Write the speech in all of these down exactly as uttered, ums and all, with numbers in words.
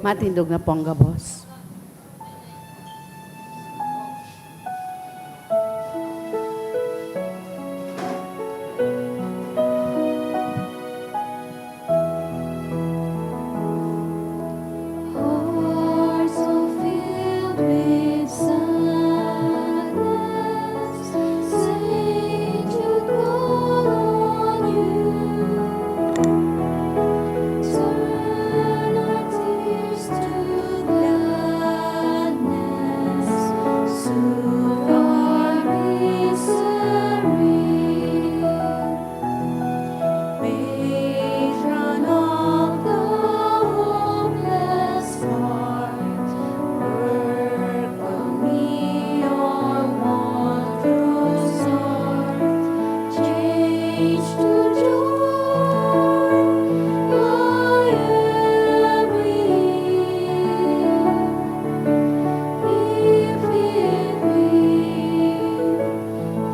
Matindog na po ang gabos. Hearts so filled with sadness, Saint Jude, call on you. Turn our tears to gladness, soothe our misery. Patron of the hopeless heart, work on me your wondrous heart, change to joy my every year. If it be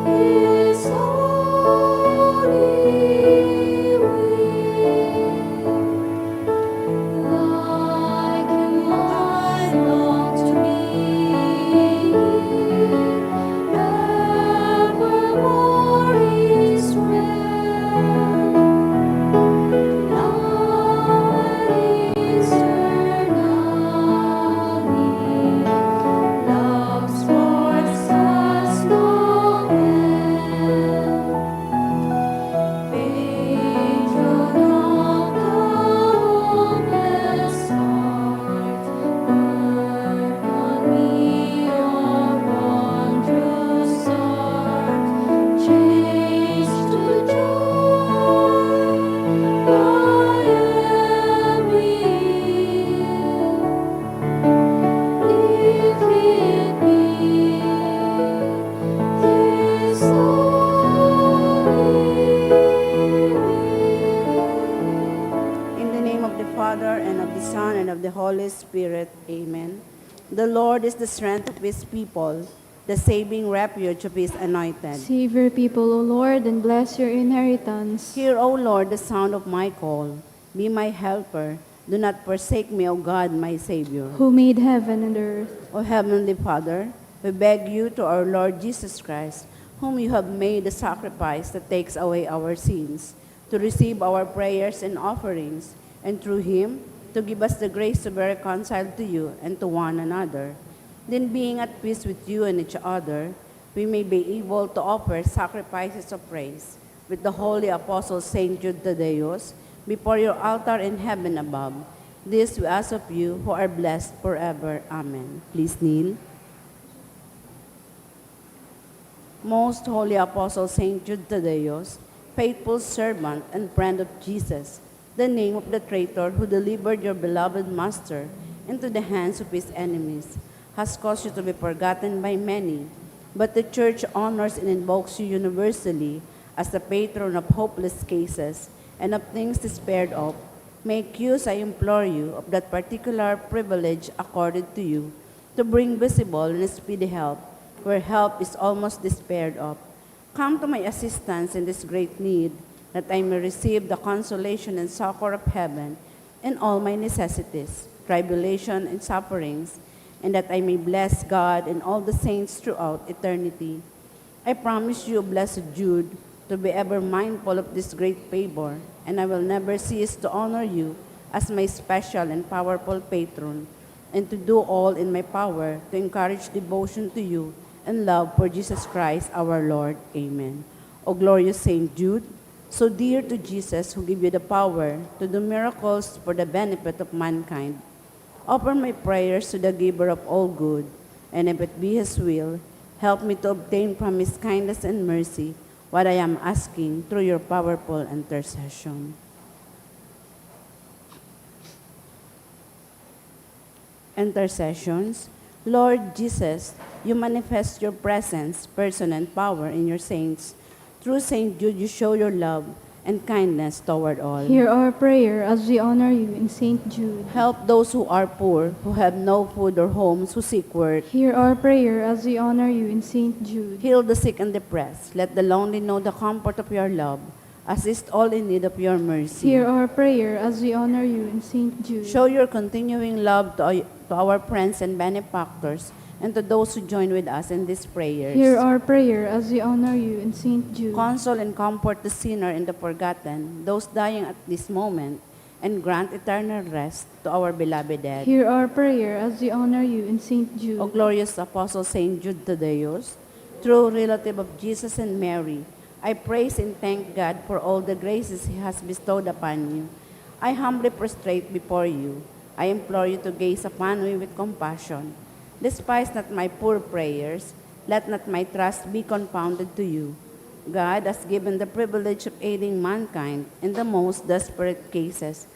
His holy will, like you I long to be, evermore His friend, now and eternally. Love scorns us no end. Patron of the hopeless heart, work on me your wondrous heart, change to joy my every year. If it be His holy will. In the name of the Father, and of the Son, and of the Holy Spirit. Amen. The Lord is the strength of His people, the saving refuge of His anointed. Save your people, O Lord, and bless your inheritance. Hear, O Lord, the sound of my call. Be my helper. Do not forsake me, O God, my Savior. Who made heaven and earth. O Heavenly Father, we beg you through our Lord Jesus Christ, whom you have made the sacrifice that takes away our sins, to receive our prayers and offerings, and through him, to give us the grace to be reconciled to you and to one another. Then, being at peace with you and each other, we may be able to offer sacrifices of praise with the holy apostle Saint Jude Thaddeus before your altar in heaven above. This we ask of you, who are blessed forever. Amen. Please kneel. Most Holy Apostle Saint Jude Thaddeus, faithful servant and friend of Jesus, the name of the traitor who delivered your beloved Master into the hands of his enemies has caused you to be forgotten by many, but the Church honors and invokes you universally as the patron of hopeless cases and of things despaired of. Make use, I implore you, of that particular privilege accorded to you to bring visible and speedy help where help is almost despaired of. Come to my assistance in this great need, that I may receive the consolation and succor of heaven in all my necessities, tribulation, and sufferings, and that I may bless God and all the saints throughout eternity. I promise you, Blessed Jude, to be ever mindful of this great favor, and I will never cease to honor you as my special and powerful patron, and to do all in my power to encourage devotion to you and love for Jesus Christ our Lord. Amen. O glorious Saint Jude, so dear to Jesus, who gave you the power to do miracles for the benefit of mankind, offer my prayers to the Giver of all good, and if it be His will, help me to obtain from His kindness and mercy what I am asking through your powerful intercession. Intercessions. Lord Jesus, you manifest your presence, person, and power in your saints. Through Saint Jude, you show your love and kindness toward all. Hear our prayer as we honor you in Saint Jude. Help those who are poor, who have no food or homes, who seek work. Hear our prayer as we honor you in Saint Jude. Heal the sick and depressed. Let the lonely know the comfort of your love. Assist all in need of your mercy. Hear our prayer as we honor you in Saint Jude. Show your continuing love to, our- to our friends and benefactors and to those who join with us in these prayers. Hear our prayer as we honor you in Saint Jude. Console and comfort the sinner and the forgotten, those dying at this moment, and grant eternal rest to our beloved dead. Hear our prayer as we honor you in Saint Jude. O glorious Apostle Saint Jude Thaddeus, true relative of Jesus and Mary, I praise and thank God for all the graces He has bestowed upon you. I humbly prostrate before you. I implore you to gaze upon me with compassion. Despise not my poor prayers. Let not my trust be confounded to you. God has given the privilege of aiding mankind in the most desperate cases.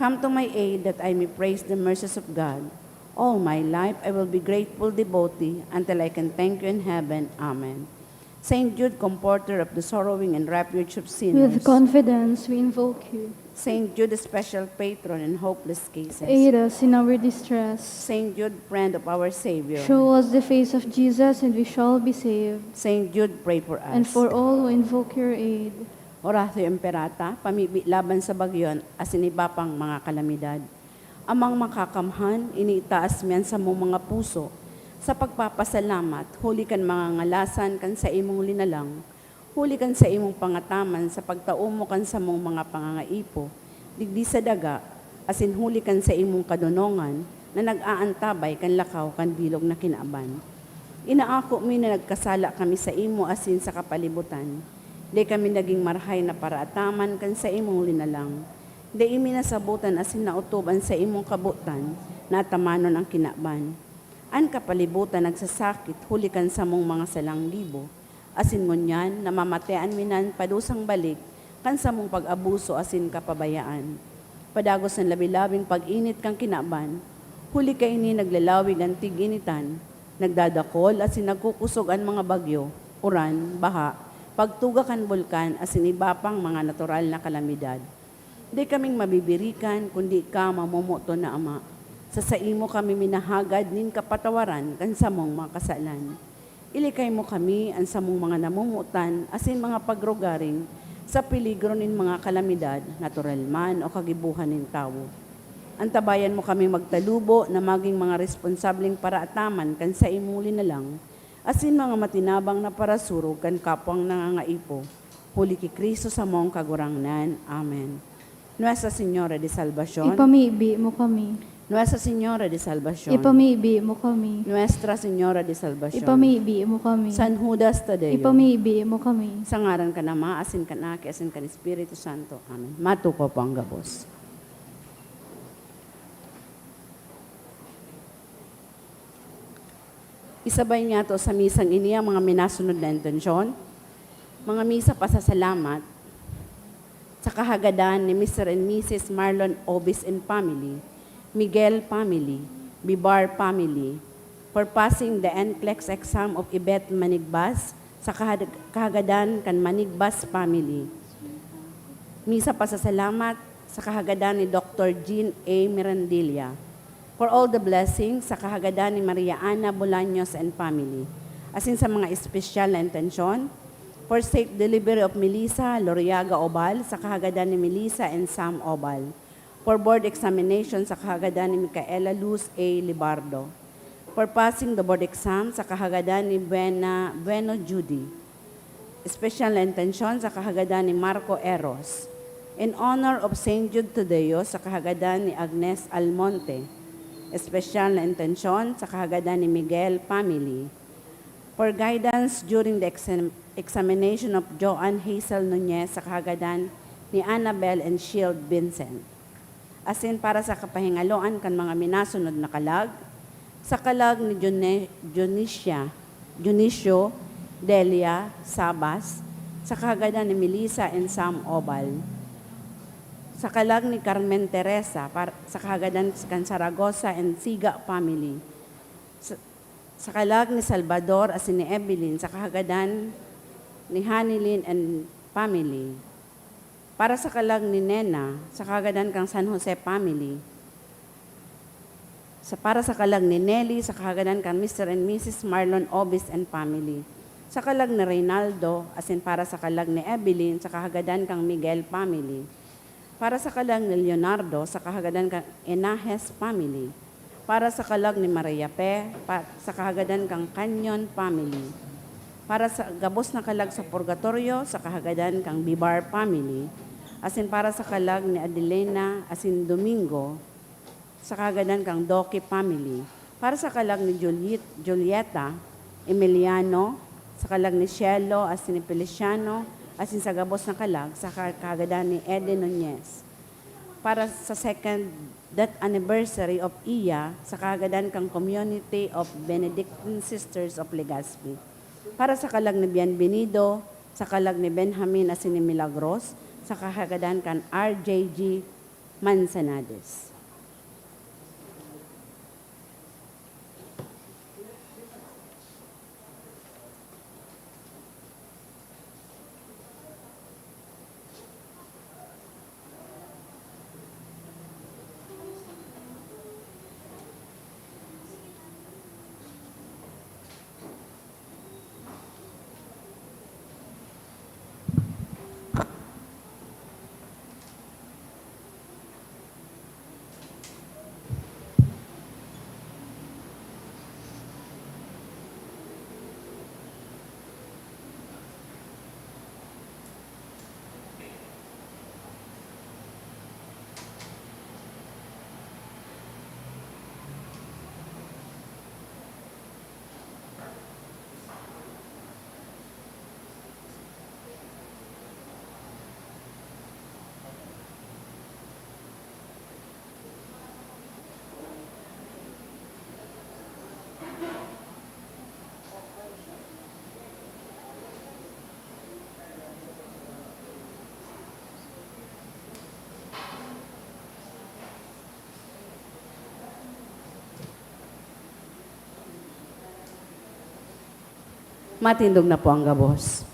Come to my aid that I may praise the mercies of God. All my life I will be grateful devotee until I can thank you in heaven. Amen. Saint Jude, comforter of the sorrowing and refuge of sinners. With confidence we invoke you. Saint Jude, special patron in hopeless cases. Aid us in our distress. Saint Jude, friend of our Savior. Show us the face of Jesus and we shall be saved. Saint Jude, pray for us. And for all who invoke your aid. Oratio Imperata, pamibi laban sa bagyo asin iba pang mga kalamidad. Amang Makakamhan, iniitaas mi an samong mga puso sa pagpapasalamat huli kan mga ngalasan kan saimong linalang, huli kan saimong pangataman sa pagtao mo kan samong mga pangangaipo digdi sa daga, asin huli kan saimong kadonongan na nag-aantabay kan lakaw kan bilog na kinaban. Inaako mi na nagkasala kami saimo asin sa kapalibutan. Dai kami nagin marahay na paraataman kan saimong linalang. Dai mi nasabotan asin naotob an saimong kabotan na atamanon an kinaban. An kapalibutan nagsasakit huli kan samong mga salang gibo, asin ngunyan namamatean mi nan padusang balik kan samong pag-abuso asin kapabayaan. Padagos an labi-labing pag-init kan kinaban, huli kaini naglalawig an tig-initan, nagdadakol asin nagkukusog an mga bagyo, uran, baha, pagtuga kan bulkan asin iba pang mga natural na kalamidad. Dai kaming mabibirikan, kundi ika, mamomoton na Ama. Sa saimo kami minahagad nin kapatawaran kan samong mga kasalan. Ilikay mo kami, an samong mga namomotan, asin mga pagrugaring, sa peligro nin mga kalamidad, natural man o kagibohan nin tawo. Antabayan mo kaming magtalubo na magin mga responsableng paraataman kan saimong linalang, asin mga matinabang na parasurog kan kapwang nangangaipo. Huli ki Cristo samong Kagurangnan. Amen. Nuestra Señora de Salvacion. Ipamibi mo kami. Nuestra Señora de Salvacion. Ipamibi mo kami. Nuestra Señora de Salvacion. Ipamibi mo kami. San Judas Tadeo. Ipamibi mo kami. Sa ngaran kan Ama, asin kan Aki, asin kan Espiritu Santo. Amen. Matukaw po ang gabos. Isabay niyato sa misang ini ang mga minasunod na intensyon. Mga misa pasasalamat sa kahagadan ni Mister and Missus Marlon Obis and family, Miguel family, Bibar family, for passing the NCLEX exam of Yvette Manigbas sa kahag- kahagadan kan Manigbas family. Misa pasasalamat sa kahagadan ni Doctor Jean A. Mirandilla. For all the blessings sa kahagadan ni Maria Ana Bolaños and family, asin sa mga espesyal na intensyon, for safe delivery of Melissa Loriaga Obal sa kahagadan ni Melissa and Sam Obal, for board examination sa kahagadan ni Micaela Luz A. Libardo, for passing the board exam sa kahagadan ni Buena, Bueno Judy, espesyal na intensyon sa kahagadan ni Marco Eros. In honor of Saint Jude Tadeo sa kahagadan ni Agnes Almonte. Espesyal na intensyon sa kahagadan ni Miguel family. For guidance during the exam- examination of Joan Hazel Nunez sa kahagadan ni Annabel and Shield Vincent. Asin para sa kapahingaloan kan mga minasunod na kalag, sa kalag ni Jone- Jonicia, Jonicio Delia Sabas, sa kahagadan ni Melissa and Sam Obal, sa kalag ni Carmen Teresa, par- sa kahagadan kan Saragosa and Siga family, sa, sa kalag ni Salvador asin ni Evelyn, sa kahagadan ni Hanilin and family. Para sa kalag ni Nena, sa kahagadan kan San Jose family. Sa, para sa kalag ni Nelly, sa kahagadan kan Mister and Missus Marlon Obis and family. sa kalag ni Reynaldo, asin para sa kalag ni Evelyn, sa kahagadan kan Miguel family. Para sa kalag ni Leonardo, sa kahagadan kan Enajes family. Para sa kalag ni Maria Pe, pa, sa kahagadan kan Canyon family. Para sa gabos na kalag sa purgatorio, sa kahagadan kan Bibar family. Asin para sa kalag ni Adelina asin Domingo, sa kahagadan kan Doque family. Para sa kalag ni Juliet, Julieta, Emiliano, sa kalag ni Cielo asin ni Feliciano, asin sa gabos na kalag, sa ka-, kahagadan ni Eden Nunez. Para sa second death anniversary of Iya, sa kahagadan kan Community of Benedictine Sisters of Legazpi. Para sa kalag ni Bienvenido, sa kalag ni Benjamin asin ni Milagros, sa kahagadan kan R J G Manzanades. Matindog na po ang gabos.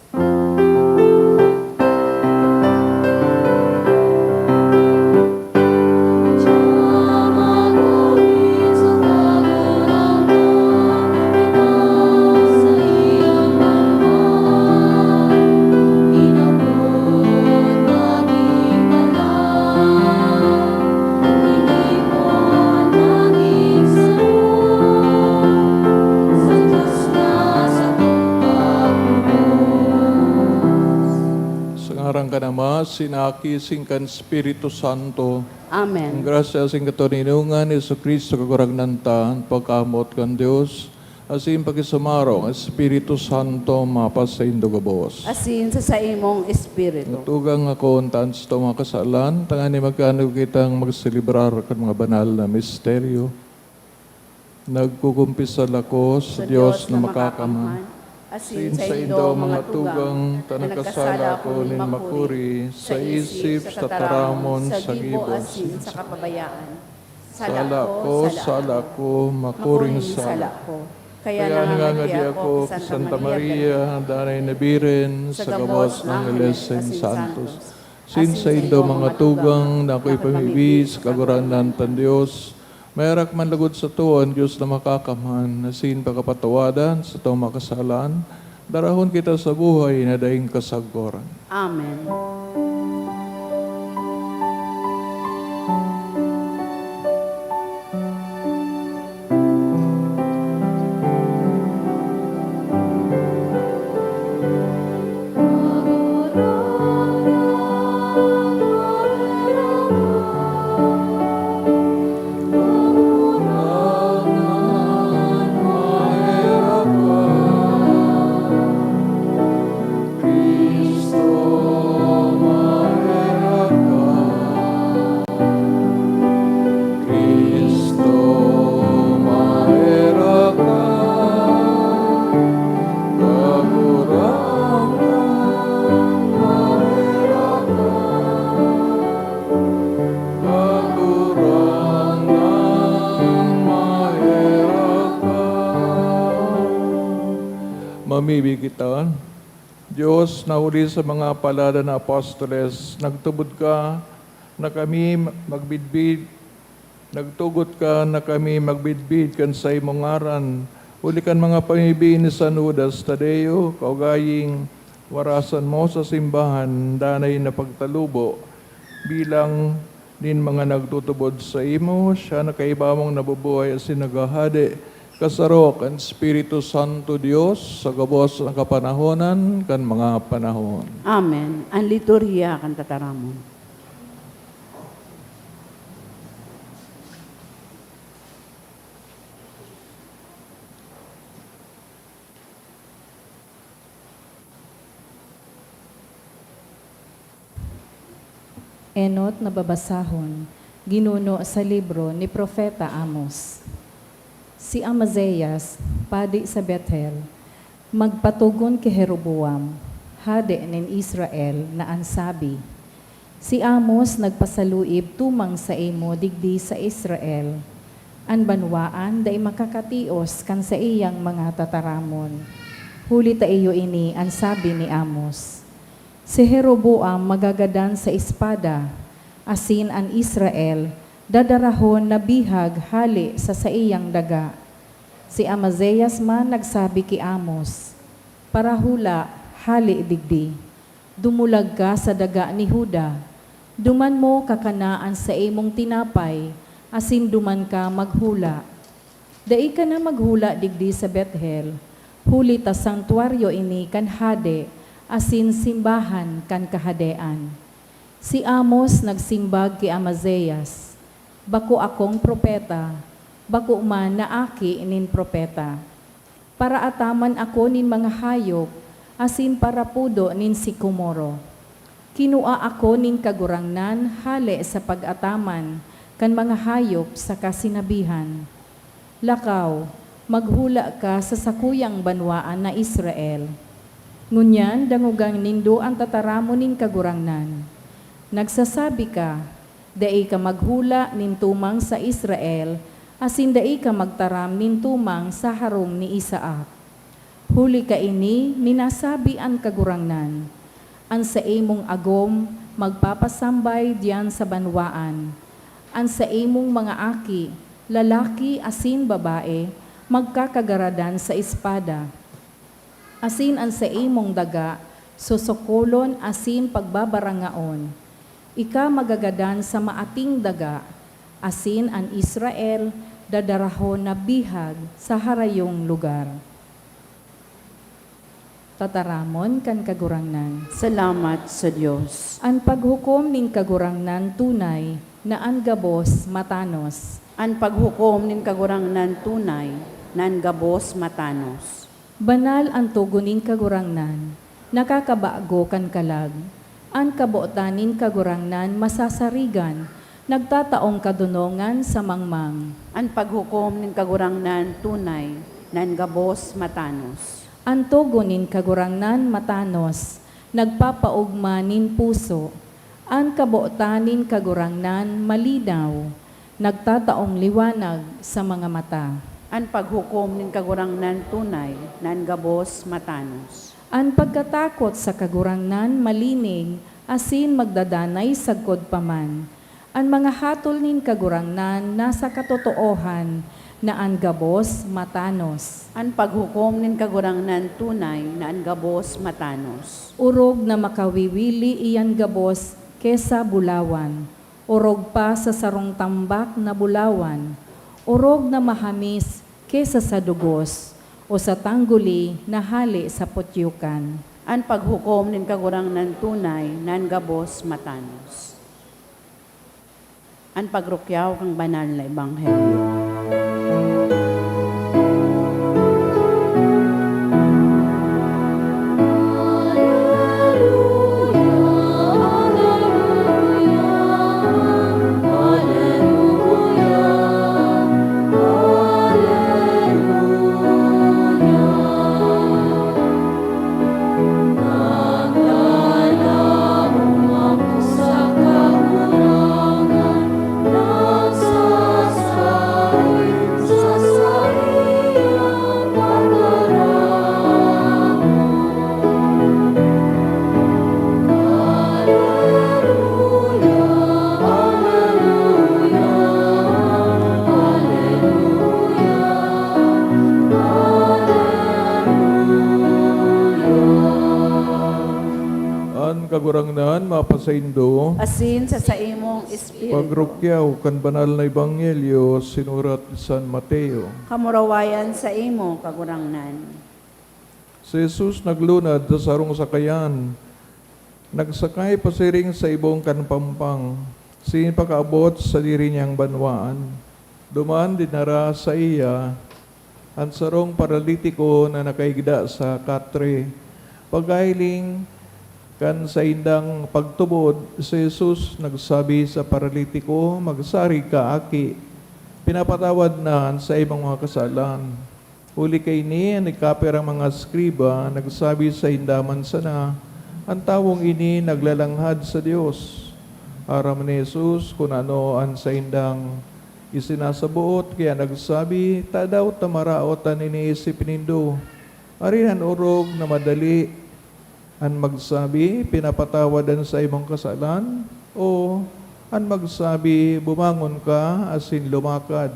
Sa ngaran kan Ama, sin Aki, sin kan Espiritu Santo. Amen. Ang grasya sin katoninongan ni Jesu-Cristo, Kagurangnan ta, an pagkamoot kan Dios, asin pakisumaro kan Espiritu Santo, mapasaindo gabos. Asin sa saimong espiritu. Tugang ako, untaan sa mga kasalan, tanganing magkaano kitang magselebrar kan mga banal na misteryo. Nagkukumpisal ako sa Dios na makakamhan, asin saindo, mga tugang, ta nagkasala ako nin makuri sa isip, sa tataramon, sa gibo, asin sa kapabayaan. Sala ko, sala ko, makuring sala ko. Kaya nangangadi ako ki Santa Maria, danay na Birhen, sa gabos na angeles asin santos. Asin saindo, mga tugang, na akoy pamibi sa Kagurangnan tang Dios, maherak man logod sato an Dios na makakamhan, asin pakapatawadan satong mga kasalan, darahon kita sa buhay na daing kasagkoran. Amen. Cristo, maherak ka. Kagurangnan, maherak ka. Kagurangnan, maherak ka. Mamibi kita. Dios, na huli sa mga palada na apostoles, nagtubod ka na kami magbidbid, nagtugot ka na kami magbidbid kan saimong ngaran, Huli kan mga pamibi ni San Judas Tadeo, kaugaying warasan mo sa simbahan, danay na pagtalubo bilang nin mga nagtutubod saimo, siya na kaiba mong nabubuhay asin naghahade, kasaro kan Espiritu Santo Dios, sa gabos na kapanahonan kan mga panahon. Amen. An liturhiya kan tataramon. Enot na babasahon, ginuno sa libro ni Propeta Amos. Si Amazias, padi sa Bethel, magpatogon ki Jeroboam, hade nin Israel, na an sabi, "Si Amos nagpasaluib tumang saimo digdi sa Israel. An banwaan dai makakatios kan saiyang mga tataramon. Huli ta iyo ini an sabi ni Amos." Si Jeroboam magagadan sa espada, asin an Israel dadarahon na bihag hale sa saiyang daga. Si Amazias man nagsabi ki Amos, "Parahula, hale digdi. Dumulag ka sa daga ni Juda. Duman mo kakana an saimong tinapay, asin duman ka maghula." Dai ka na maghula digdi sa Bethel, huli ta santuaryo ini kan hade asin simbahan kan kahadean. Si Amos nagsimbag ki Amazias, "Bako akong propeta, bako man na aki nin propeta. Paraataman ako nin mga hayop asin parapudo nin sikomoro. Kinua ako nin Kagurangnan hale sa pag-ataman kan mga hayop saka sinabihan, 'Lakaw, maghula ka sa sakuyang banwaan na Israel.' Ngunyan dangoga nindo an tataramon nin Kagurangnan. Nagsasabi ka, 'Dai ka maghula nin tumang sa Israel, asin dai ka magtaram nin tumang sa harong ni Isaac.' Huli kaini minasabi an Kagurangnan, 'An saimong agom magpapasambay diyan sa banwaan. An saimong mga aki, lalaki asin babae, magkakagaradan sa espada. Asin an saimong daga, sosokolon asin pagbabarangaon. Ika magagadan sa maating daga, asin an Israel dadarahon na bihag sa harayong lugar." Tataramon kan Kagurangnan. Salamat sa Dios. An paghukom nin Kagurangnan tunay na an gabos matanos. An paghukom nin Kagurangnan tunay na an gabos matanos. Banal an togon nin Kagurangnan, nakakabago kan kalag. An kabotan nin Kagurangnan masasarigan, nagtataong kadonongan sa mangmang. An paghukom nin Kagurangnan tunay na an gabos matanos. An togon nin Kagurangnan matanos, nagpapaogma nin puso. An kabotan nin Kagurangnan malinaw, nagtataong liwanag sa mga mata. An paghukom nin Kagurangnan tunay na an gabos matanos. An pagkatakot sa Kagurangnan malinig asin magdadanay sagkod pa man. An mga hatol nin Kagurangnan nasa katotoohan na an gabos matanos. An paghukom nin Kagurangnan tunay na an gabos matanos. Orog na makawiwili iyan gabos ki sa bulawan, orog pa sa sarong tambak na bulawan, orog na mahamis ki sa sadugos, o sa tangguli na hale sa putyokan. An paghukom nin Kagurangnan tunay na an gabos matanos. An pagrukyaw kan Banal na Ebanghelyo. Kagurangnan, mapasaindo. Asin sa saimong espiritu. Pagrukyaw kan banal na ebanghelyo sinurat ni San Mateo. Kamurawayan sa imo, Kagurangnan. Si Jesus naglunad sa sarong sakayan, nagsakay pasiring sa ibong kan pampang, sin pakaabot sa diri niyang banwaan. Duman dinara saiya an sarong paralitiko na nakaigda sa katre. Pagkahiling kan saindang pagtubod, si Jesus nagsabi sa paralitiko, "Magsarig ka, aki. Pinapatawad na an saimong mga kasalan." Huli kaini, an nagkapirang mga eskriba nagsabi sainda man sana, "An tawong ini naglalanghad sa Dios." Aram ni Jesus kun ano an saindang isinasaboot, kaya nagsabi, "Tadaw ta maraot an iniisip nindo? Arin an orog na madali, an magsabi, 'Pinapatawad an saimong kasalan', o an magsabi, 'Bumangon ka asin lumakad'?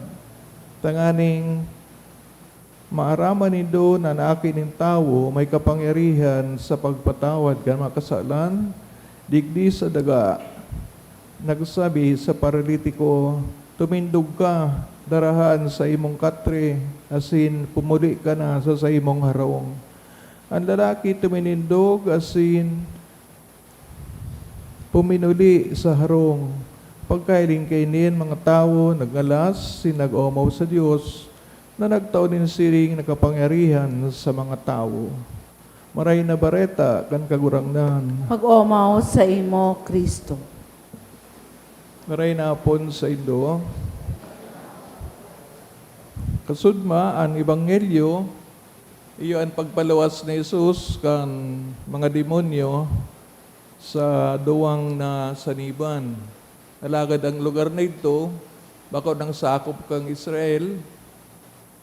Tanganing maaraman nindo na an Aki nin Tawo may kapangyarihan sa pagpatawad kan mga kasalan." Digdi sa daga, nagsabi sa paralitiko, "Tumindog ka, daraha an saimong katre, asin pumuli ka na sa saimong harong." An lalaki tuminindog asin puminuli sa harong. Pagkahiling kaini, an mga tawo nagngalas, sin nag-omaw sa Dios, na nagtao nin siring na kapangyarihan sa mga tawo. Maray na Bareta kan Kagurangnan. Mag-omaw sa imo, Kristo. Maray na hapon saindo. Kasudma, an Ebanghelyo, iyo an pagpaluwas ni Jesus kan mga demonyo sa duwang na saniban. Alagad an lugar na idto, bako nang sakop kan Israel,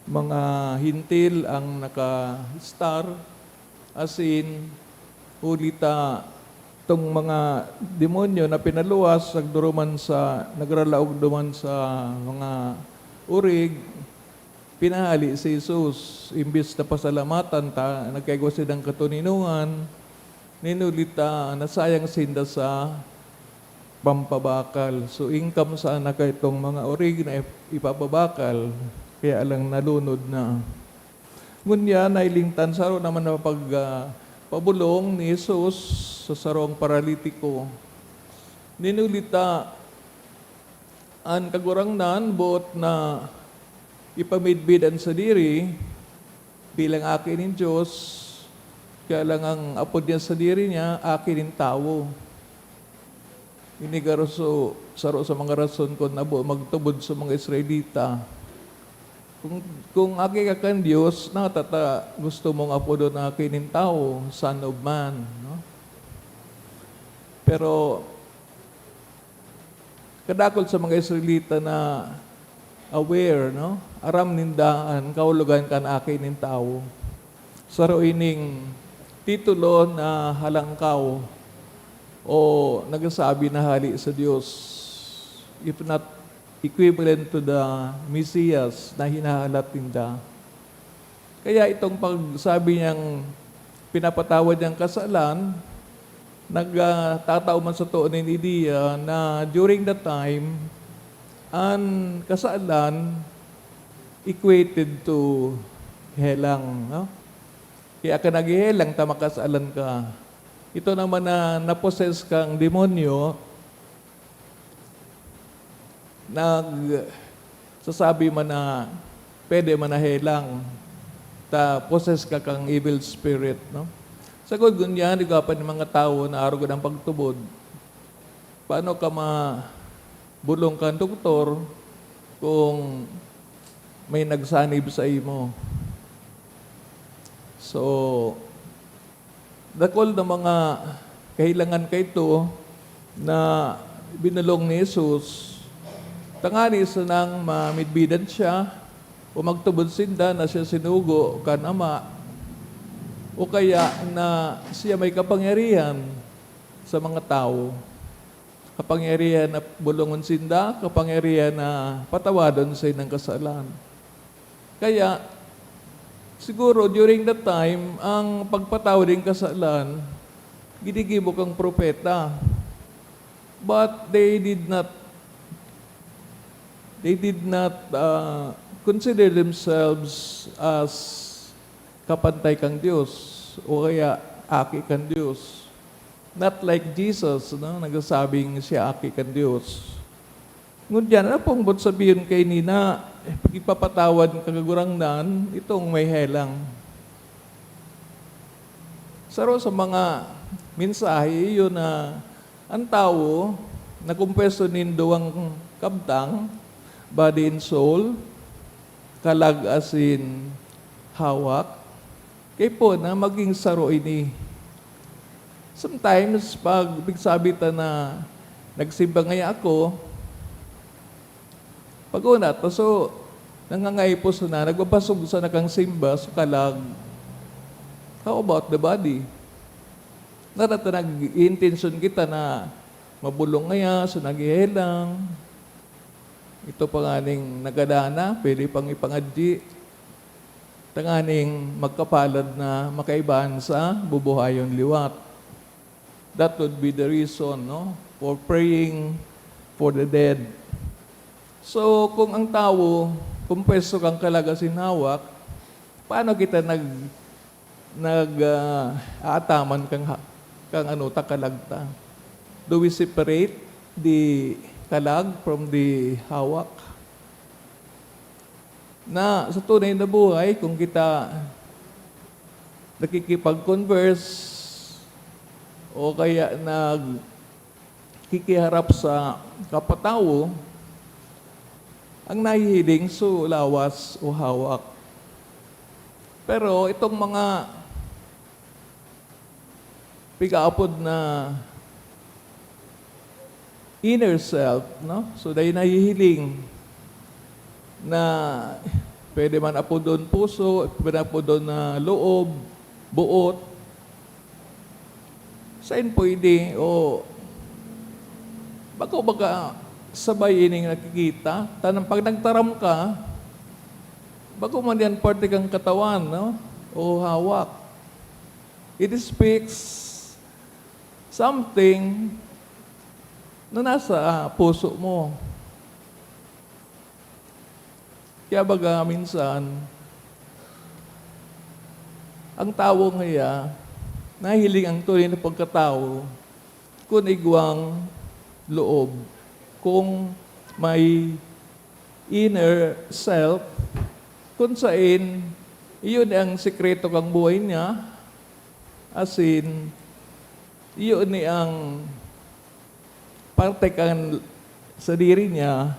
mga Hentil an naka-estar, asin huli ta itong mga demonyo na pinaluwas, nagduruman sa, nagralaog duman sa mga orig, pinahali si Jesus. Imbis na pasalamatan ta, nagkaigwa sindang katoninongan, ninuli ta, nasayang sinda sa pampabakal. So, income sana kaitong mga orig na ip-, ipapabakal, kaya lang nalunod na. Ngunyan, nahiling ta an saro naman na pag, ah, pabolong ni Jesus sa sarong paralitiko. Ninuli ta, an Kagurangnan boot na ipamidbid an sadiri bilang Aki nin Dios, kaya lang an apod niya sadiri niya, Aki nin Tawo. Ini garo so, saro sa mga rason kun nabo magtubod sa mga Israelita. Kung, kung aki ka kan Dios, nata ta gusto mong apodon na aki nin tawo, son of man, no? Pero kadakul sa mga Israelita na aware, no? Aram ninda an kahulogan kan Aki nin Tawo. Saro ining titulo na halangkaw o nagsasabi na hale sa Dios, if not equivalent to the Mesias na hinahalat ninda. Kaya itong pagsabi niyang pinapatawad niyang kasalan, nag, ah, tatao man sa too nin ideya na during that time, an kasalan equated to helang, no? Kaya ka naghehelang ta makasalan ka. Ito naman na na-possess kang demonyo, nagsasabi man na pwede man na helang, ta possess ka kang evil spirit, no? Sagkod ngunyan, igwa pa nin mga tawo na arog an pagtubod. Paano ka mabolong kan doktor kung may nagsanib sa imo? So, dakul na mga kahelangan kaito na binolong ni Jesus, tangani sanang mamidbidan siya o magtubod sinda na siya sinugo kan Ama, o kaya na siya may kapangyarihan sa mga tawo. Kapangyarihan na bolongon sinda, kapangyarihan na patawadon sa indang kasalan. Kaya, siguro, during that time, ang pagpatawad nin kasalan, ginigibo kang propeta. But they did not, they did not, ah, consider themselves as kapantay kan Dios o kaya aki kan Dios. Not like Jesus, no, nagsasabing siya aki kan Dios. Ngunyan, ano pong boot sabihon kaini na ipapatawad kan Kagurangnan itong may helang? Saro sa mga mensahe iyo na an tawo nakompuwesto nin duwang kabtang, body and soul, kalag asin hawak. Kaipuhan na magin saro ini. Sometimes, pag pigsabi ta na nagsimba ngaya ako, pag-una ta, so, nangangaipo sana, nagbabasog sana kan simba sa kalag. How about the body? Nata ta nag-iintensyon kita na mabolong ngaya, so naghehelang. Ito pa nganing nagada na, pwede pang ipangadyi. Tanganing magkapalad na makaibahan sa bubuhayon liwat. That would be the reason, no, for praying for the dead. So, kung ang tawo kompuwesto kan kalag asin hawak, paano kita nag-, nag-, ah, aataman kan ha-, kan ano ta, kalag ta? Do we separate the kalag from the hawak? Na sa tunay na buhay, kung kita nakikipag-converse o kaya nagkikiharap sa kapwa-tawo, ang nahihiling so lawas o hawak. Pero itong mga pigaapod na inner self, no? So, dai nahihiling na pwede man apodon puso, pwede apodon na loob, boot. Sain pwede o bako baga sabay ining nakikita? Tanang pag nagtaram ka, bako man yan parte kang katawan, no? O hawak. It speaks something na nasa, ah, puso mo. Kaya baga minsan, ang tawo ngaya, nahiling ang tunay na pagkatawo kun igwang loob, kung may inner self, kun sain, iyo ni ang sekreto kan buhay niya, asin iyo ni ang parte kan sadiri niya,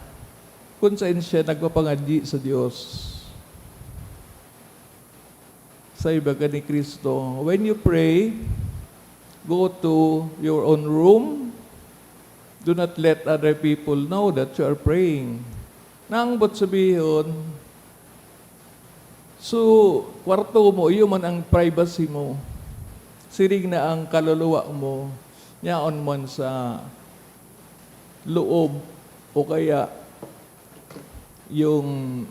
kun sain siya nagpapangadyi sa Dios. Sabi baga ni Cristo, "When you pray, go to your own room. Do not let other people know that you are praying." Nang boot sabihon, so, kwarto mo, iyo man ang privacy mo. Siring na ang kaluluwa mo, yaon man sa loob o kaya yung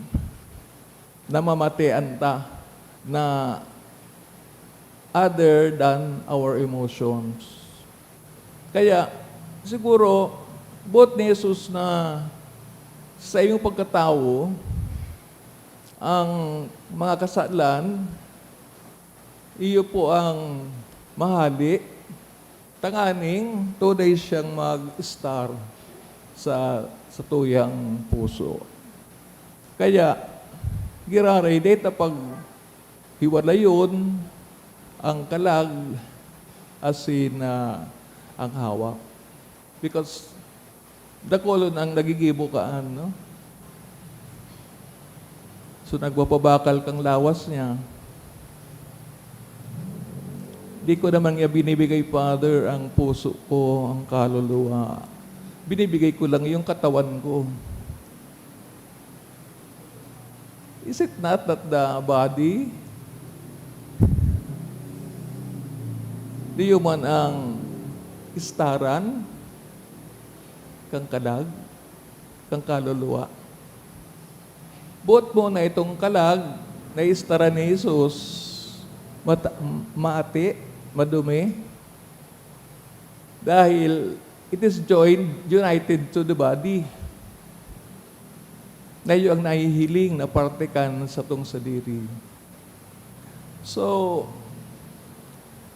namamatean ta na other than our emotions. Kaya, siguro, boot ni Jesus na sa iyong pagkatawo, ang mga kasalan, iyo po ang mahali, tanganing tunay siyang mag-estar sa, sa tuyang puso. Kaya, giraray, dai ta paghiwalayon ang kalag asin, ah, ang hawak. Because dakulon ang nagigibo kaan, no? So, nagpapabakal kang lawas niya. Di ko naman niya binibigay, Father, ang puso ko, ang kaluluwa. Binibigay ko lang yung katawan ko. Is it not that the body, di man ang istaran kan kalag, kan kaluluwa? Boot mo na itong kalag na istaran ni Jesus, mata-, maati, madumi, Dahil it is joined, united to the body. Na iyo ang nahihiling na parte kan satong sadiri. So,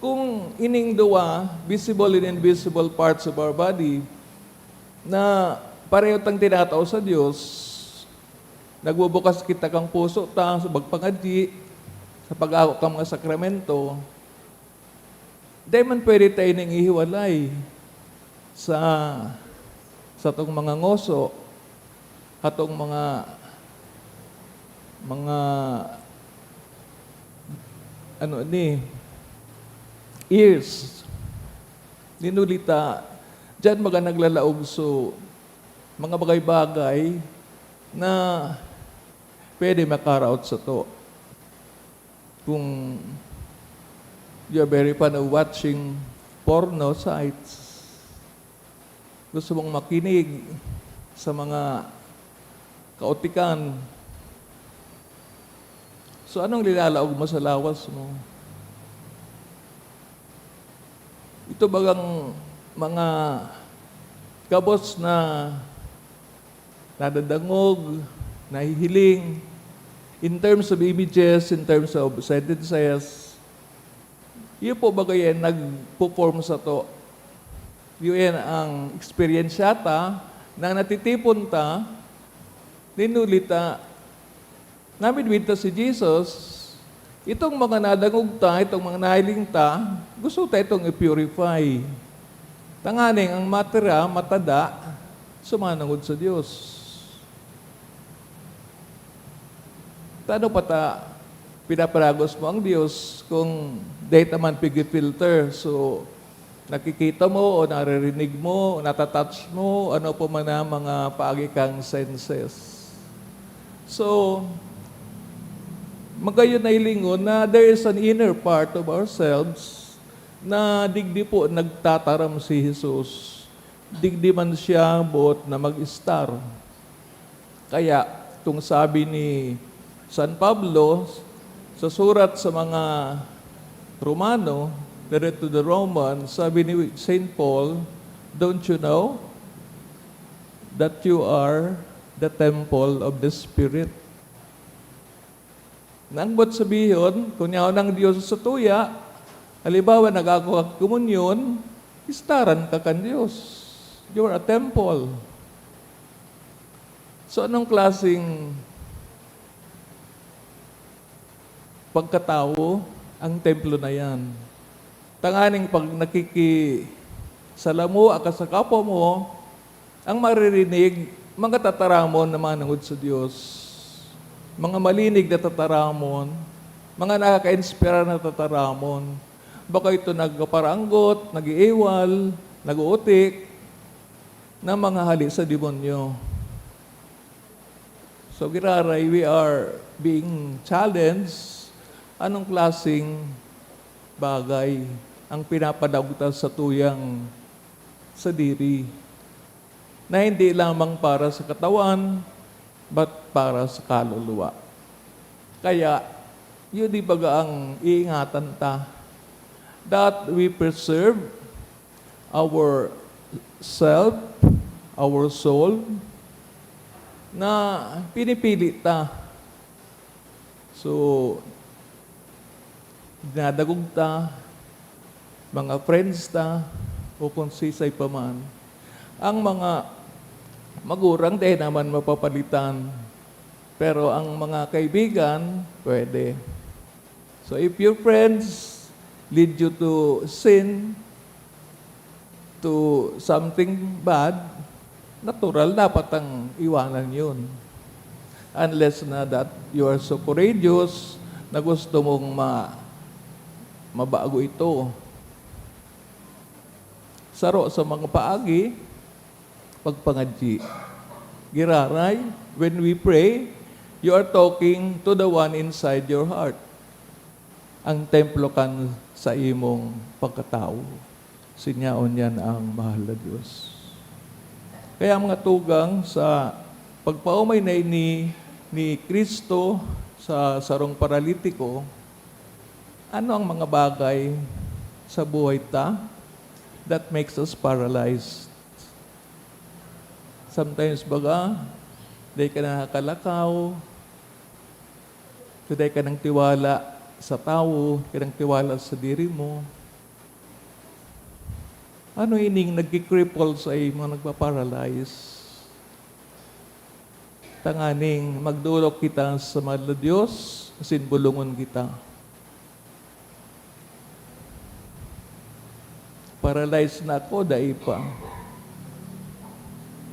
kung ining duwa, visible and invisible parts of our body, na pareho tang tinatao sa Dios, nagbubukas kita kan puso ta sa pagpangadyi, sa pag-ako kan mga sakramento, dai man pwede ta ining ihiwalay sa, satong mga ngoso, hatong mga, mga, ano ni, ears. Nin huli ta, diyan baga naglalaog so mga bagay-bagay na pwede makaraot sato. Kung you are very fond of watching porno sites, gusto mong makinig sa mga kaotikan, so anong lilalaog mo sa lawas mo? Ito bagang mga gabos na nadadangog, nahihiling, in terms of images, in terms of sentences, iyo po baga yan nagpo-form sato. Iyo yan ang eksperyensya ta na natitipon ta, nin huli ta, namidbid ta si Jesus, itong mga nadangog ta, itong mga nahiling ta, gusto ta itong i-purify. Tanganing ang matira, matada, sumanangod sa Dios. Tano pa ta pinaparagos mo ang Dios kung dai ta man pigi-filter? So, nakikita mo o naririnig mo, natatouch mo, ano pa man ang mga paagi kang senses. So, magayon na hilingon na there is an inner part of ourselves na digdi po nagtataram si Jesus. Digdi man siya boot na mag-estar. Kaya, itong sabi ni San Pablo sa surat sa mga Romano, the letter to the Romans, sabi ni Saint Paul, "Don't you know that you are the temple of the Spirit?" Nangbot sabihon, kun yaon ang Dios sa tuya, halimbawa, nag-ako ka komunyon, estaran ka kan Dios. You are a temple. So, anong klaseng pagkatawo ang templo na yan? Tanganing pag nakikisalamuha ka sa kapwa mo, ang maririnig, mga tataramon na manangod sa Dios, mga malinig na tataramon, mga nakaka-inspira na tataramon. Baka ito nagpaparanggot, nag-iiwal, nag-uutik, na mga hali sa demonyo. So, giraray, we are being challenged. Anong klaseng bagay ang pinapadaog ta sa tuyang sadiri na hindi lamang para sa katawan, but para sa kaluluwa? Kaya, yun di baga ang iingatan ta, that we preserve our self, our soul, na pinipili ta. So, dinadagog ta, mga friends ta, o kung sisay pa man. Ang mga magurang, dai naman mapapalitan. Pero ang mga kaibigan, pwede. So, if your friends lead you to sin, to something bad, natural, dapat ang iwanan yun. Unless na that you are so courageous na gusto mong ma-, mabago ito. Saro sa mga paagi, pagpangadyi. Giraray, when we pray, you are talking to the one inside your heart. Ang templo kan sa imong pagkatawo. Sinyaon yan ang mahal na Dios. Kaya, mga tugang, sa pagpaomay na ini ni Cristo sa sarong paralitiko, ano ang mga bagay sa buhay ta that makes us paralyzed. Sometimes baga, dai ka nakakalakaw, dai ka nang tiwala sa tawo, ka nang tiwala sa diri mo. Ano ining nagki-cripple sa imo, nagpa-paralyze? Tanganing magdolok kita sa mahal na Dios, asin bolongon kita. Paralyze na ako, dai pa.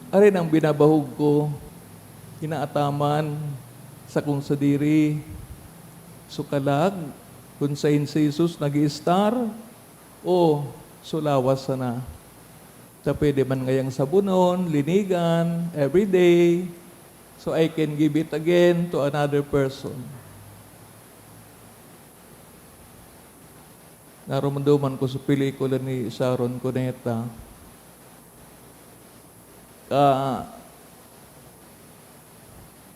Arin ang binabahog ko, inaataman, sakong sadiri, sukalag, kun saen si Jesus nag-i-star, o sulawas sana. Ta pwede man ngayang sabonon, linigan, everyday. So I can give it again to another person. Narumduman ko sa pelikula ni Sharon Cuneta. Ah,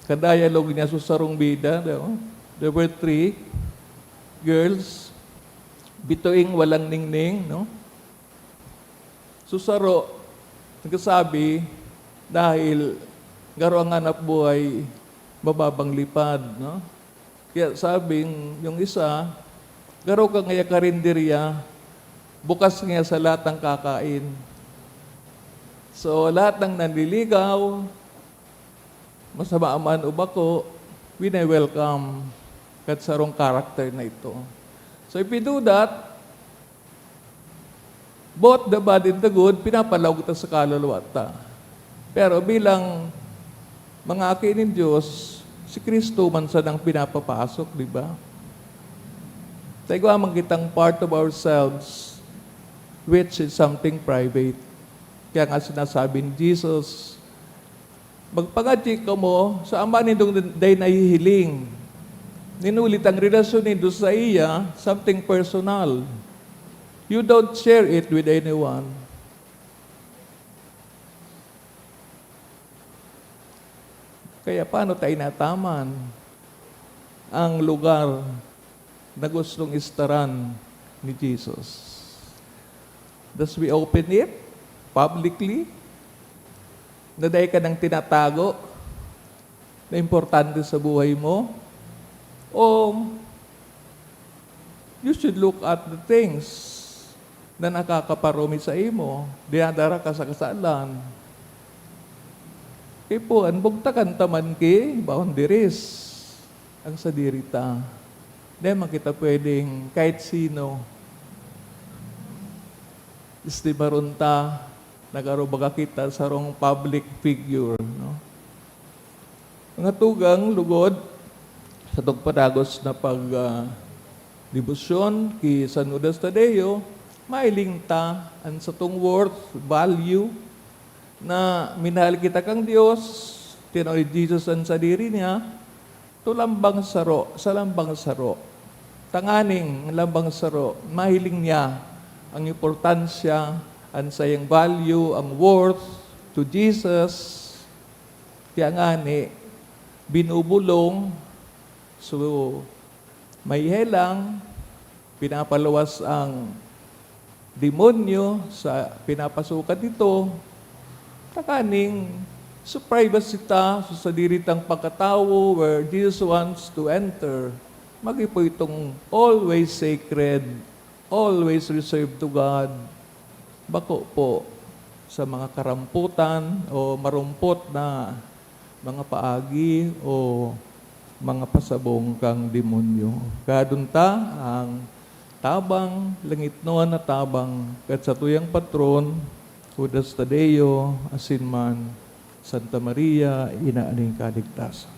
ka-dialogue niya sa sarong bida, no? There were three girls, bituing walang ningning, no? So, saro, nagsasabi, dahil garo ang hanap buhay, mababang lipad, no? Kaya sabing yung isa, "Garo ka ngaya karinderya, bukas ngaya sa lahat ng kakain." So, lahat ng nanliligaw, masama man o bako, wini-welcome kat sarong character na ito. So, if we do that, both the bad and the good, pinapalaog ta sa kaluluwa ta. Pero bilang mga aki nin Dios, si Cristo man sanang pinapapasok, di ba? Ta igwa man kitang part of ourselves, which is something private. Kaya nga sinasabi ni Jesus, "Magpangadyi kamo sa Ama nindong dai nahihiling." Nin huli ta ang relasyon nindo saiya, something personal. You don't share it with anyone. Kaya paano tayo nataman ang lugar na gustong istaran ni Jesus? Does we open it publicly? Na dai ka nang tinatago na importante sa buhay mo? O you should look at the things na nakakaparumi sa imo, dinadara ka sa kasalan. Ipuan, bugtakan ta man ki boundaries ang sadiri ta. Di man kita pwedeng kahit sino. Estimaron ta, nag-arubaga kita sarong public figure, no? Mga tugang, lugod, sa tong padagos na pag, ah, debosyon ki San Judas Tadeo, mahiling ta an satong worth, value, na minahal kita kan Dios, tinao ni Jesus an sadiri niya, to lambang saro, sa lambang saro. Tanganing lambang saro, mahiling niya ang importansya, an saiyang value, ang worth to Jesus. Kaya ngani, binubulong, so, mahelang, pinapaluwas ang demonyo sa pinapasukan nito, tanganing sa privacy ta, sa sadiri tang pagkatawo, where Jesus wants to enter, magin po itong always sacred, always reserved to God. Bako po sa mga karamputan o marumpot na mga paagi o mga pasabong kan demonyo. Gadon ta an tabang langitnon na tabang kan satuyang patron, Judas Tadeo, asin man Santa Maria, Ina nin Kaligtasan.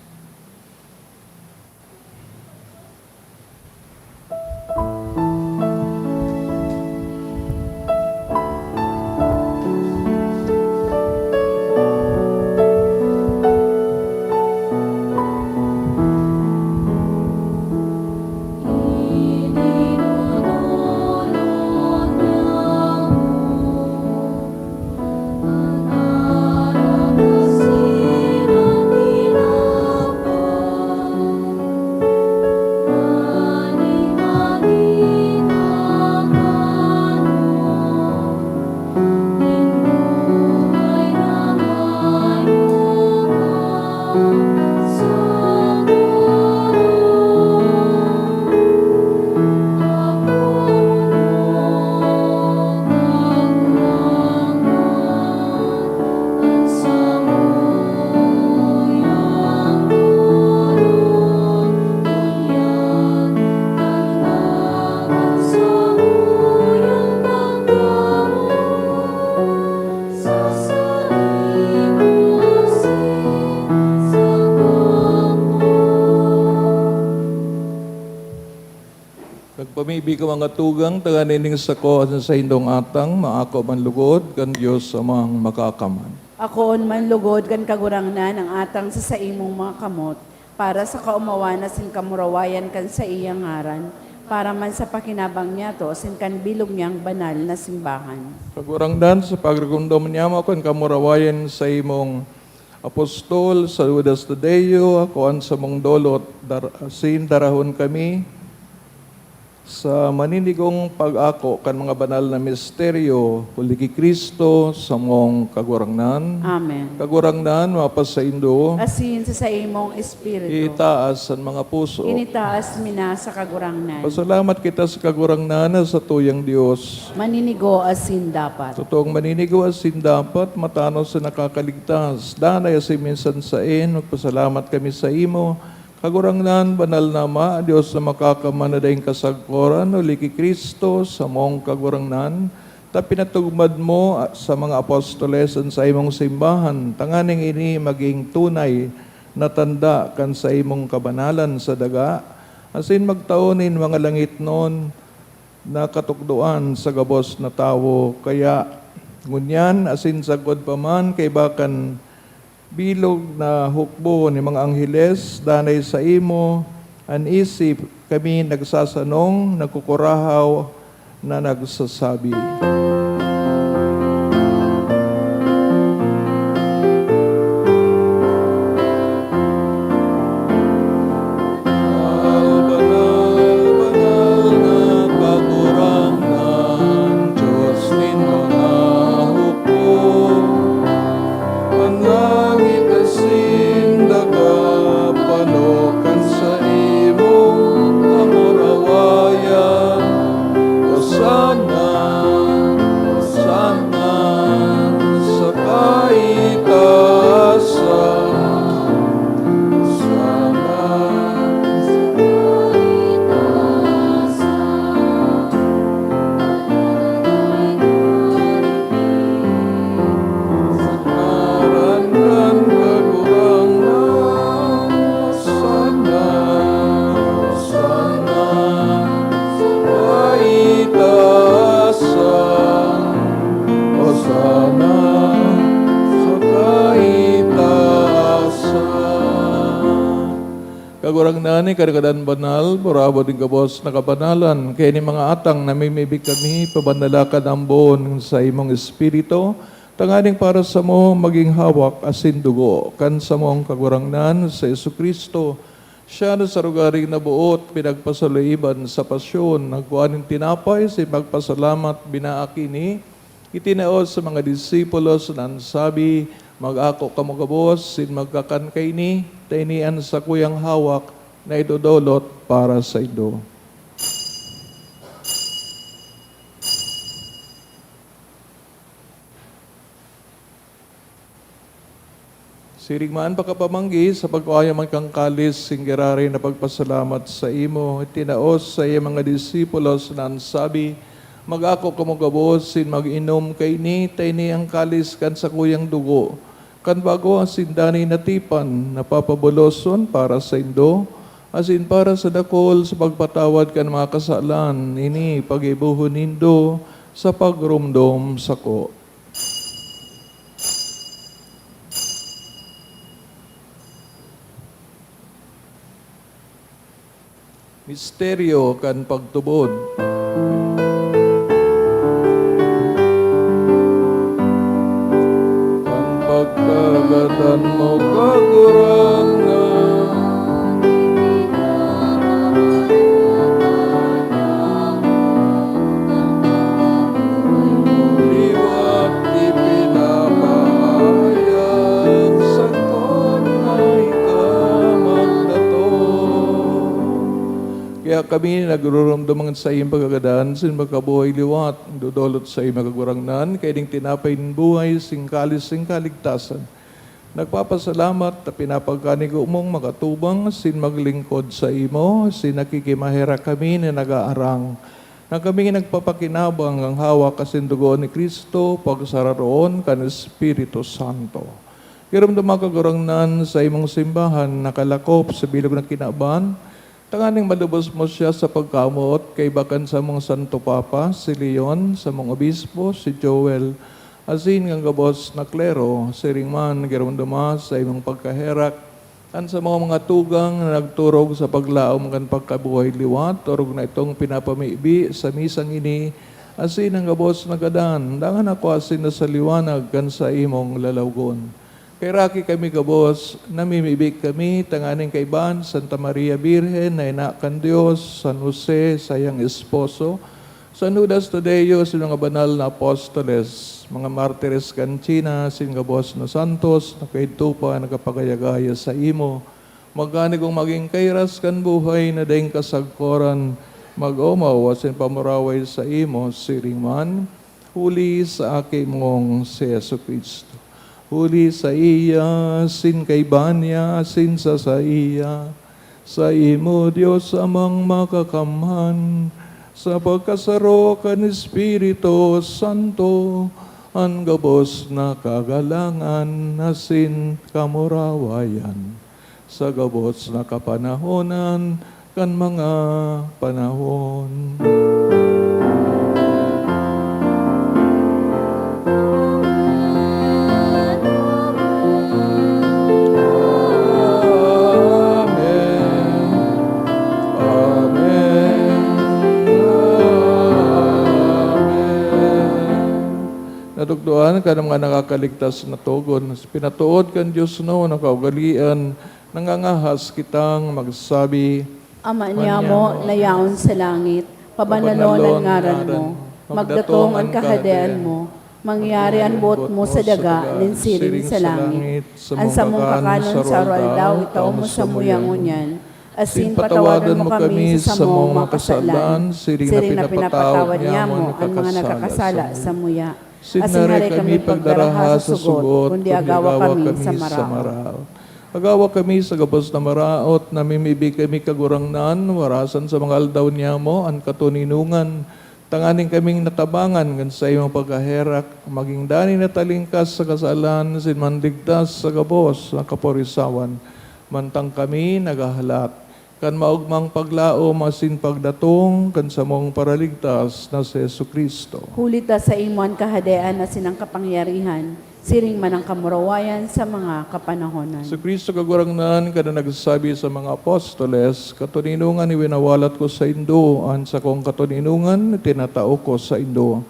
Nagpamibi ka, mga tugang, tanganing sako asin saindong atang maako man lugod kan Dios Amang Makakaman. Akoon man lugod kan Kagurangnan ang atang sa saimong mga kamot, para sa kaomawan asin kamurawayan kan saiyang ngaran, para man sa pakinabang niyato asin kan bilog niyang banal na simbahan. Kagurangnan, sa pagrigomdom niyamo kan kamurawayan saimong apostol, sa Judas Tadeo, akoan samong dolot, dar-, asin darahon kami sa maninigong pag-ako kan mga banal na misteryo, huli ki Cristo, samong Kagurangnan. Amen. Kagurangnan, mapasaindo. Asin sa saimong espiritu. Itaas an mga puso. Initaas mi na sa Kagurangnan. Pasalamat kita sa Kagurangnan na satuyang Dios. Maninigo asin dapat. Totoong maninigo asin dapat, matanos na nakakaligtas. Danay asin minsan saen, magpasalamat kami sa imo, Kagurangnan, banal na Ama, Dios na makakaman na daing kasagkoran, huli ki Cristo, samong Kagurangnan, ta pinatugmad mo sa mga apostoles an saimong simbahan, tanganing ini magin tunay na tanda kan saimong kabanalan sa daga, asin magtao nin mga langitnon na katukdoan sa gabos na tawo. Kaya, ngunyan, asin sagkod pa man, kaiba kan bilog na hukbo ni mga angheles, danay saimo an isip, kami nagsasanong, nagkukurahaw na nagsasabi. Banal, banal, banal na Kagurangnan, Dios nin mga hukbo. An langit asin daga pano kan saimong kamurawayan. Hosanna, Hosanna sa kaitaasan. Hosanna sa kaitaasan. Ngaran kan Kagurangnan, Hosanna, Hosanna sa kaitaasan, Hosanna sa kaitaasan. Kagurangnan, ika an banal, burabod nin gabos na kabanalan. Kaya nin mga atang namimibi kami, pabanala kan ambon sa imong Espiritu, tanganing para samo magin hawak asin dugo kan samong Kagurangnan, si Jesu-Cristo. Siya na sa rogaring naboot, pinagpasaloiban sa pasyon, nagkua nin tinapay, asin magpasalamat, binaak ini, itinao sa mga disipulos na nagsabi, "Mag-ako kamo gabos, asin magkakan kaini, ta ini an sakuyang hawak na idodolot para saindo." Siring man pakapamanggi, sa pagkua niya man kan kalis, asin giraray na pagpasalamat saimo, itinao sa iya mga disipulos na nagsabi, "Mag-ako kamo gabos, asin mag-inom kaini, ta ini an kalis kan sakuyang dugo, kan bago asin danay na tipan, na papaboloson para saindo, asin para sa dakul sa pagpatawad kan mga kasalan. Ini paggibohon nindo sa pagromdom sako." Misteryo kan pagtubod. An pagkagadan mo, Kagurangnan, liwat ipinapahayag, sagkod na ika magdatong. Kaya kami nagdodolot sa iyong pagkagadan, asin magkabuhay liwat, dodolot sa iyong Kagurangnan, kaya ning tinapay nin buhay, asin kalis nin kaligtasan. Nagpapasalamat ta pinapagkanigo mong makatubang asin maglingkod saimo, asin nakikimaherak kami na nag-aarang na kami nagpapakinabang kan hawak asin dugo ni Cristo, pagsararoon kan Espiritu Santo. Giromdoma, Kagurangnan, sa imong simbahan nakalakop sa bilog na kinaban, Tanganing malubos mo siya sa pagkamoot, kaiba kan samong Santo Papa, si Leon, samong Obispo, si Joel, asin kan gabos na klero, siring man giromdoma sa imong pagkaherak, an samong mga tugang na nagturog sa paglaom kan pagkabuhay liwat, orog na itong pinapamibi sa misang ini, asin an gabos na gadan, dangan ako asin na sa liwanag kan sa imong lalawgon. Kaheraki kami gabos, namimibi kami tanganing kaibahan Santa Maria Birhen na ina kan Dios, San Jose, sayang esposo, San Judas Tadeo, sin mga banal na apostoles, mga martires kan China, sin gabos na santos na kaidto pa nakapagayagaya sa imo. Magkanigong magin kairas kan buhay na daing kasagkoran, mag-omaw asin pamuraway sa imo, siring man, huli sa Aki mong si Jesu-Cristo. Huli sa iya, sin kaiba niya, sin sa saiya, sa imo, Dios Amang makakamhan, sa pagkasaro kan Espiritu Santo, an gabos na kagalangan asin kamurawayan, sa gabos na kapanahonan kan mga panahon. Amen. Amen. Amen. Natukdoan kan mga nakakaligtas na togon, pinatood kan Dios na kaugalean, nangangahas kitang magsabi, Ama niamo na yaon sa langit, pabananon an ngaran mo. Magdatong an kahadean mo. Mangyari an boot mo sa daga nin siring sa langit. An samong kakanon sa aroaldaw itao mo samuya ngunyan. Asin patawadon mo kami sa samong mga kasalan, siring na pinapatawad niamo an mga nakakasala samuya. Asin hare kami pagdaraha sa sugot, kundi agawa kami sa maraot. Agawa kami sa gabos na maraot, namimibi kami, Kagurangnan, warasan sa mga aldaw niamo an katoninongan, tanganing kaming natabangan kan saimong pagkaherak, magin danay na talingkas sa kasalan, asin manligtas sa gabos na kaporisawan, mantang kami naghahalat kan maogmang paglaom asin pagdatong kan samong Paraligtas na si Jesu-Cristo. Huli ta saimo an kahadean asin an kapangyarihan, siring man an kamurawayan sa mga kapanahonan. Si Cristo Kagurangnan, kan nagsabi sa mga apostoles, "Katoninongan iwinawalat ko saindo, an sakong katoninongan tinatao ko saindo."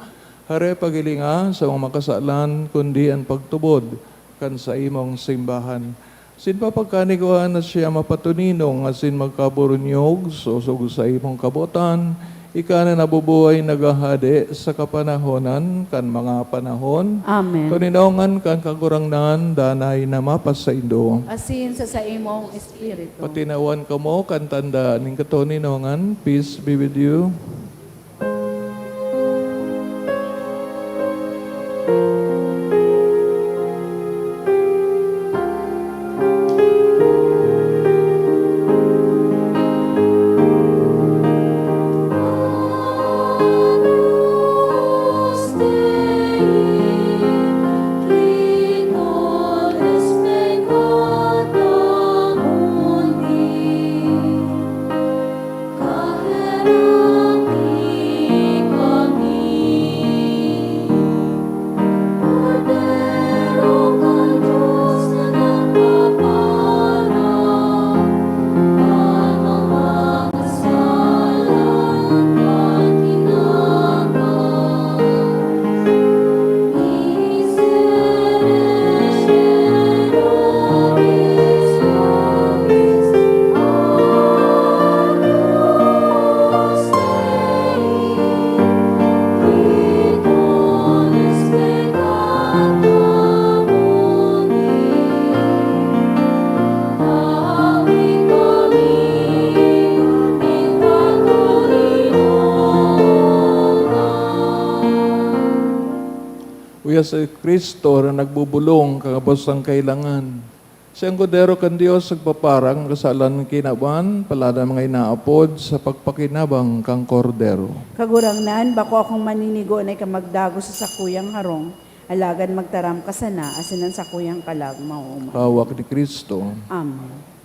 Hare, paghilinga sa mga makasalan, kundi an pagtubod kan saimong simbahan. Sin papagkanigoan na siya mapatoninong asin magkaburunyog, sosog sa imong kabotan, ika na nabubuhay naghahade sa kapanahonan kan mga panahon. Amen. Toninongan kan Kagurangnan, danay na mapasaindo. Asin sa saimong espiritu. Patinawan kamo kan tanda nin katoninongan. Peace be with you. Uya si Cristo na nagbubolong kan gabos na kailangan. Siya an Kordero kan Dios, nagpaparang kan kasalan nin kinaban, palad an mga inaapod sa pagpakinabang kan Kordero. Kagurangnan, bako akong maninigo na ika magdagos sa sakuyang harong, alagad magtaram ka sana, asin an sakuyang kalag maoman. Hawak ni Cristo. Amen.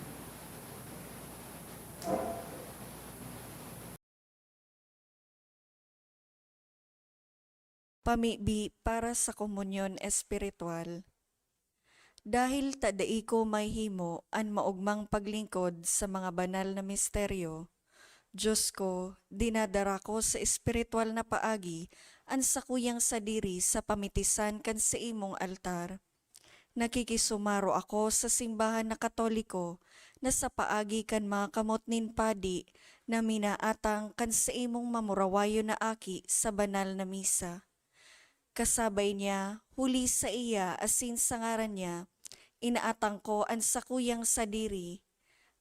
Pamibi para sa komunyon espiritual. Dahil ta dai ko mahihimo an maogmang paglingkod sa mga banal na misteryo, Dios ko, dinadara ko sa espiritual na paagi an sakuyang sadiri sa pamitisan kan saimong altar. Nakikisumaro ako sa simbahan na Katoliko na sa paagi kan mga kamot nin padi na minaatang kan saimong mamurawayon na aki sa banal na misa. Kasabay niya, huli saiya asin sa ngaran niya, inaatang ko an sakuyang sadiri.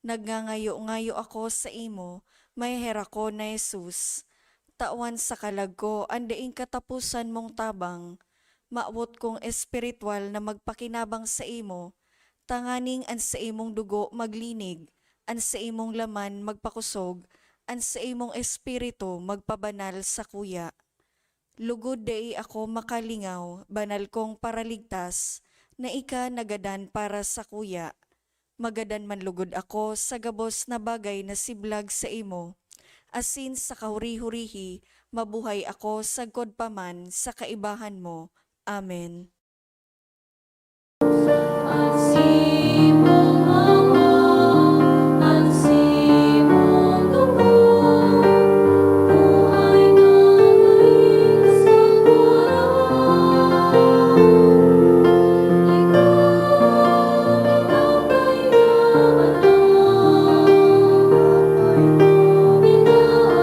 Nagngangayo-ngayo ako saimo, maheherakon na Jesus. Tawan sa kalag ko an daing kataposan mong tabang. Mawot kong espiritual na magpakinabang saimo, tanganing an saimong dugo maglinig, an saimong laman magpakosog, an saimong espiritu magpabanal sakuya. Lugod dai ako makalingaw, banal kong Paraligtas, na ika nagadan para sakuya. Magadan man lugod ako sa gabos na bagay na siblag saimo, asin sa kahuri-hurihi mabuhay ako sagkod pa man sa kaibahan mo. Amen. An simong Ama, an simong Dugo, buhay na kahiras kan Koronaw. Ikaw, ikaw kaya banal, ikaw, ikaw para sa mga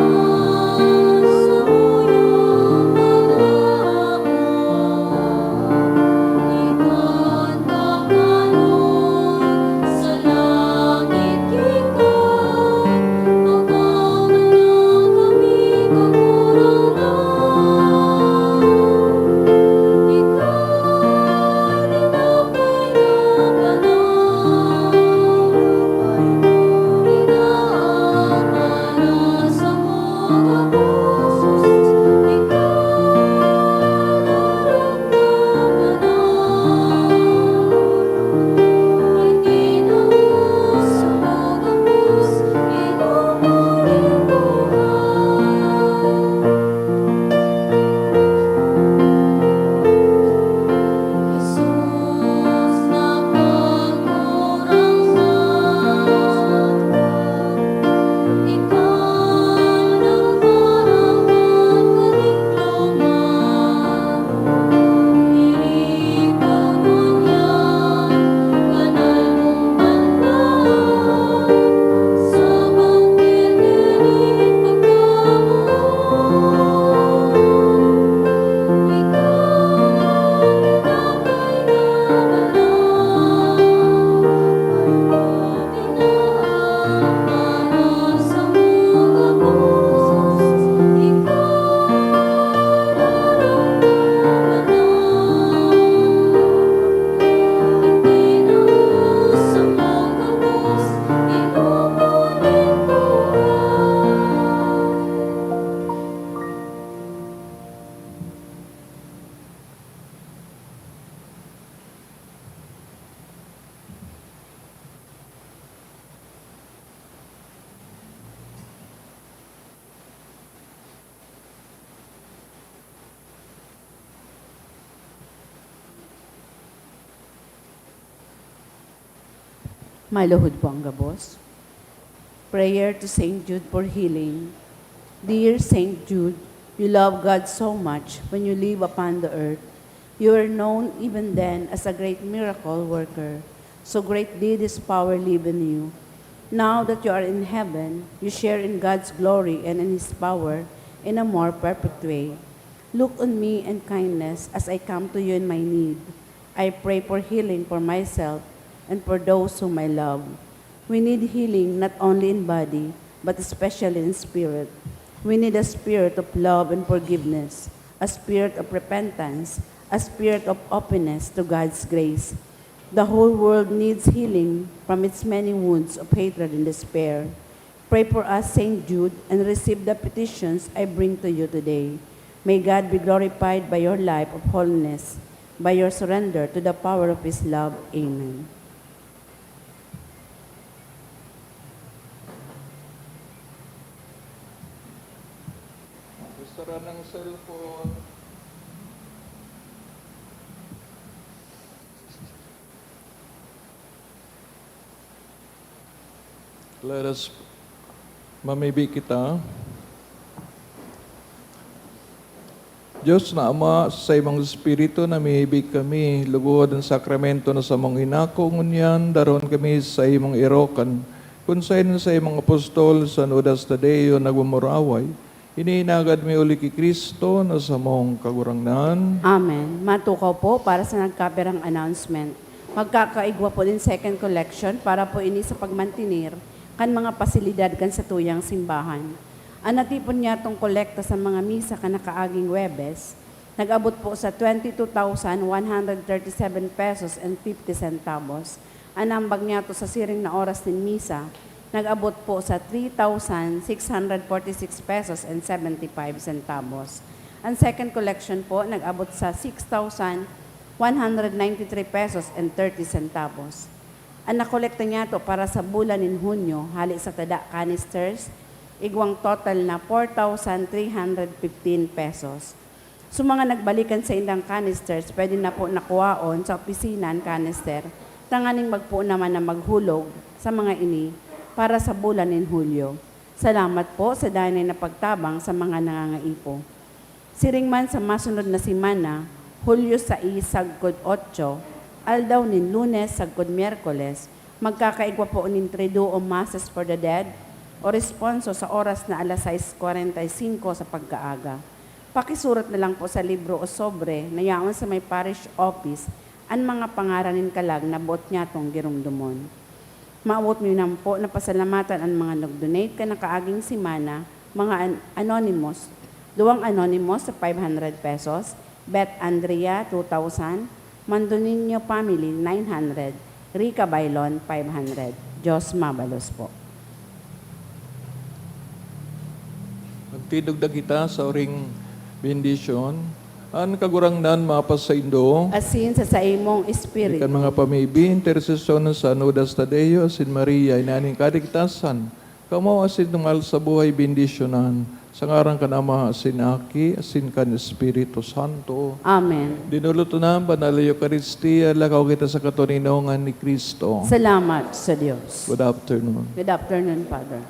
gabos. Maluhod po ang gabos. Prayer to Saint Jude for healing. Dear Saint Jude, you love God so much when you live upon the earth. You were known even then as a great miracle worker. So great did His power live in you. Now that you are in heaven, you share in God's glory and in His power in a more perfect way. Look on me in kindness as I come to you in my need. I pray for healing for myself and for those whom I love. We need healing not only in body, but especially in spirit. We need a spirit of love and forgiveness, a spirit of repentance, a spirit of openness to God's grace. The whole world needs healing from its many wounds of hatred and despair. Pray for us, Saint Jude, and receive the petitions I bring to you today. May God be glorified by your life of holiness, by your surrender to the power of His love. Amen. Sara ng cellphone. Let us mamibi kita. Dios na Ama, sa imong Espiritu namimibi kami, lugod an sakramento na samong inako, ngunyan daron kami sa imong erokan, kun saen sa imong apostol, San Judas Tadeo, nagmumuraway. Ini inagad mi huli ki Cristo na samong Kagurangnan. Amen. Matukaw po para sa nagkapirang announcement. Magkakaigwa po nin second collection para po ini sa pagmantener kan mga pasilidad kan satuyang simbahan. An natipon niyatong kolekta sa mga misa kan nakaaging Huwebes, nag-abot po sa twenty-two thousand one hundred thirty-seven pesos and fifty centavos. An ambag niyato sa siring na oras nin misa, nag-abot po sa three thousand six hundred forty-six pesos and seventy-five centavos. An second collection po, nag-abot sa six thousand one hundred ninety-three pesos and thirty centavos. An nakolekta niyato para sa bulan nin Hunyo, hali sa tada canisters, igwang total na four thousand three hundred fifteen pesos. Sa mga nagbalik an saindang canisters, pwede na po na kuhaon sa opisina an canister, tanganing magpoon naman na maghulog sa mga ini para sa bulan nin Hulyo. Salamat po sa danay na pagtabang sa mga nangangaipo. Siring man sa masunod na semana, Hulyo sais sagkod otso, aldaw nin Lunes sagkod Miyerkules, magkakaigwa po nin Triduum Masses for the Dead o responso sa oras na alas sais kwarenta y singko sa pagkaaga. Pakisurat na lang po sa libro o sobre na yaon sa may parish office an mga pangaran nin kalag na boot nyatong giromdomon. Maabot mi man po na pasalamatan an mga nag-donate kan nakaaging semana, mga an-, anonymous. Duwang anonymous sa five hundred pesos, Beth Andrea, two thousand, Mandoninho family, nine hundred, Rica Bailon, five hundred. Diyos mabalos po. Magtindog na kita sa oring bendisyon. An Kagurangnan mapasaindo. Asin sa saimong espiritu. Kan mga pamibi, intersesyon ni San Judas Tadeo, asin Maria, Ina nin Kaligtasan, kamo asin tungal sa buhay bendisyonan, sa ngaran kan Ama, asin Aki, asin kan Espiritu Santo. Amen. Dinolotonan, banal na Eukaristia, lakaw kita sa katoninongan ni Cristo. Salamat sa Dios. Good afternoon. Good afternoon, Father.